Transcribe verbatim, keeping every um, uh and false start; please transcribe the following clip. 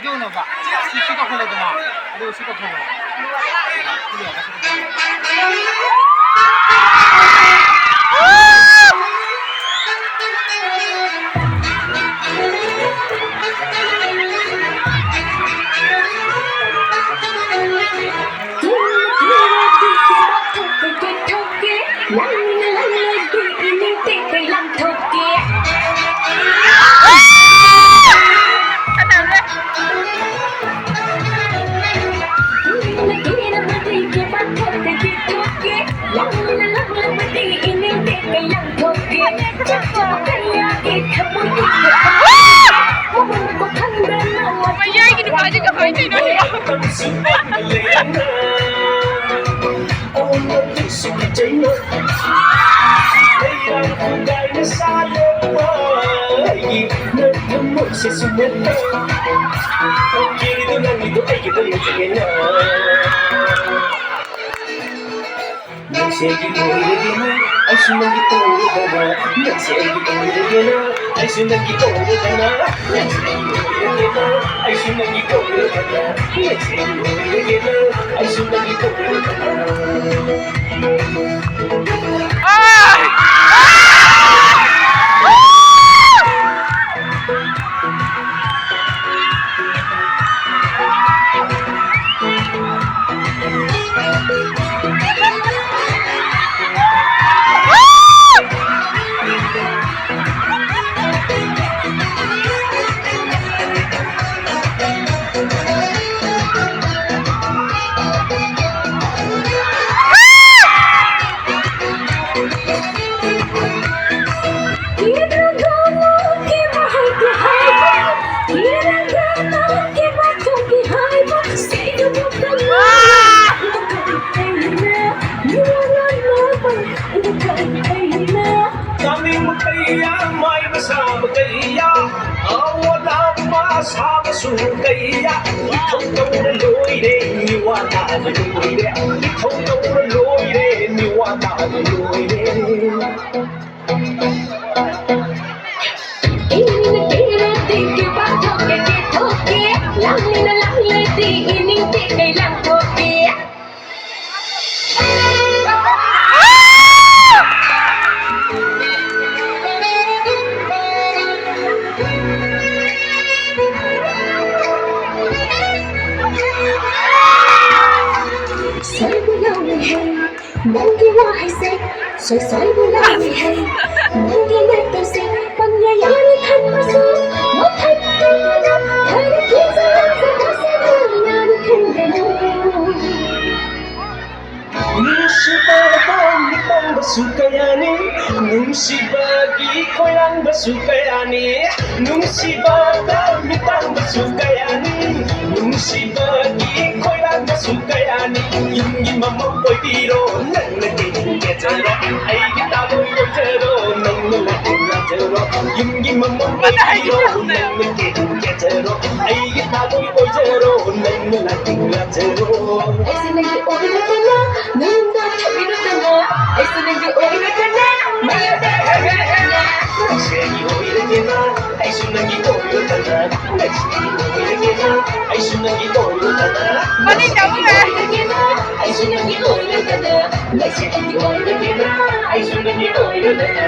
ꯇꯧꯅꯕ꯫ ꯁꯤ, ꯁꯤ ꯇꯧꯈꯠꯂꯦꯗꯅ꯫ ꯑꯗꯨꯒ ꯁꯤ ꯇꯧꯈꯠꯂꯣ꯫ ꯁꯤ ꯂꯣꯏꯔꯒ ꯁꯤ ꯇꯧꯈꯠꯂꯣ꯫ ꯃꯌꯥꯏꯒꯤ ꯅꯨꯄꯥꯁꯦ ꯀꯃꯥꯏꯅ ꯇꯧꯔꯤꯅꯣ? ꯅꯪꯁꯦ ꯑꯩꯒꯤ ꯑꯣꯏꯔꯒꯦꯅ, ꯑꯩꯁꯨ ꯅꯪꯒꯤ ꯑꯣꯏꯔꯒꯦꯅ, ꯅꯪꯁꯦ ꯑꯩꯒꯤ ꯑꯣꯏꯔꯒꯦꯅ, ꯑꯩꯁꯨ ꯅꯪꯒꯤ ꯑꯣꯏꯔꯒꯦꯅ, ꯅꯪꯁꯦ ꯑꯩꯒꯤ ꯑꯣꯏꯔꯒꯦꯅ, ꯑꯩꯁꯨ ꯅꯪꯒꯤ ꯑꯣꯏꯔꯒꯦꯅ, ꯅꯪꯁꯦ ꯑꯩꯒꯤ ꯑꯣꯏꯔꯒꯦꯅ, ꯑꯩꯁꯨ ꯅꯪꯒꯤ ꯑꯣꯏꯔꯒꯦꯅ꯫ ꯇꯥꯅꯤꯡꯕ ꯀꯌꯥ, ꯃꯥꯏꯕ ꯁꯥꯕ ꯀꯌꯥ, ꯑꯋꯥ ꯂꯥꯛꯄ ꯁꯥꯕꯁꯨ ꯀꯌꯥ, ꯏꯊꯧ ꯇꯧꯔ ꯂꯣꯏꯔꯦ, ꯃꯤꯋꯥ ꯇꯥꯔ ꯂꯣꯏꯔꯦ, ꯏꯊꯧ ꯇꯧꯔ ꯂꯣꯏꯔꯦ, ꯃꯤꯋꯥ ꯇꯥꯔ ꯂꯣꯏꯔꯦ꯫ ꯏꯪꯅ ꯀꯦꯔꯣ ꯇꯤꯛꯀꯤ ꯄꯥꯊꯣꯛꯀꯦ ꯀꯦꯊꯣꯛꯀꯦ꯫ ꯍꯥꯏꯁꯦ ꯁꯣꯏꯁꯣꯏꯕꯨ ꯂꯥꯛꯏ ꯍꯥꯏ꯫ ꯅꯪꯒꯤ ꯅꯠꯇꯧꯁꯦ ꯄꯪꯌꯥ ꯌꯥꯅꯤ ꯈꯟꯕꯁꯨ ꯃꯊꯛꯇꯨꯗ ꯈꯔ ꯀꯤꯖꯕ ꯃꯁꯤꯗ ꯌꯥꯅꯤ ꯈꯟꯒꯅꯨ꯫ ꯅꯨꯡꯁꯤꯕꯗ ꯃꯤꯄꯪꯕꯁꯨ ꯀꯌꯥꯅꯤ, ꯅꯨꯡꯁꯤꯕꯒꯤ ꯈꯣꯏꯔꯥꯡꯕꯁꯨ ꯀꯌꯥꯅꯤ, ꯅꯨꯡꯁꯤꯕꯗ ꯃꯤꯄꯪꯕꯁꯨ ꯀꯌꯥꯅꯤ, ꯅꯨꯡꯁꯤꯕꯒꯤ ꯈꯣꯏꯔꯥꯡꯕꯁꯨ ꯀꯌꯥꯅꯤ꯫ ꯌꯨꯝꯒꯤ ꯃꯃꯧ ꯑꯣꯏꯕꯤꯔꯣ, ꯅꯪꯅ ꯀꯦꯅꯤꯡ ꯀꯦꯖꯔꯣ, ꯑꯩꯒꯤ ꯇꯥꯂꯣꯏ ꯑꯣꯏꯖꯔꯣ, ꯅꯪꯅ ꯂꯥꯏꯅꯤꯡ ꯂꯥꯖꯔꯣ꯫ ꯌꯨꯝꯒꯤ ꯃꯃꯧ ꯑꯣꯏꯕꯤꯔꯣ, ꯅꯪꯅ ꯀꯦꯅꯤꯡ ꯀꯦꯖꯔꯣ, ꯑꯩꯒꯤ ꯇꯥꯂꯣꯏ ꯑꯣꯏꯖꯔꯣ, ꯅꯪꯅ ꯂꯥꯏꯅꯤꯡ ꯂꯥꯖꯔꯣ꯫ ꯑꯩꯁꯦ ꯅꯪꯒꯤ ꯑꯣꯏꯔꯒꯅ, ꯅꯪꯅ ꯊꯝꯕꯤꯔꯒꯅ, ꯑꯩꯁꯦ ꯅꯪꯒꯤ ꯑꯣꯏꯔꯒꯅ, ꯃꯌꯥꯝꯗ ꯊꯝꯕꯤꯔꯒꯅ꯫ ꯅꯪꯁꯦ ꯑꯩꯒꯤ ꯑꯣꯏꯔꯒꯦꯅ, ꯑꯩꯁꯨ ꯅꯪꯒꯤ ꯑꯣꯏꯔꯒꯅ꯫ ꯅꯪꯁꯦ ꯑꯩꯒꯤ ꯑꯣꯏꯔꯒꯦꯅ, ꯑꯩꯁꯨ ꯅꯪꯒꯤ ꯑꯣꯏꯔꯒꯅ꯫ ꯃꯅꯤꯡ ꯇꯧꯔꯦ꯫ ꯑꯩꯁꯨ ꯅꯪꯒꯤ ꯑꯣꯏꯔꯒꯅ, ꯅꯪꯁꯦ ꯑꯩꯒꯤ ꯑꯣꯏꯔꯒꯦꯅ, ꯑꯩꯁꯨ ꯅꯪꯒꯤ ꯑꯣꯏꯔꯒꯅ꯫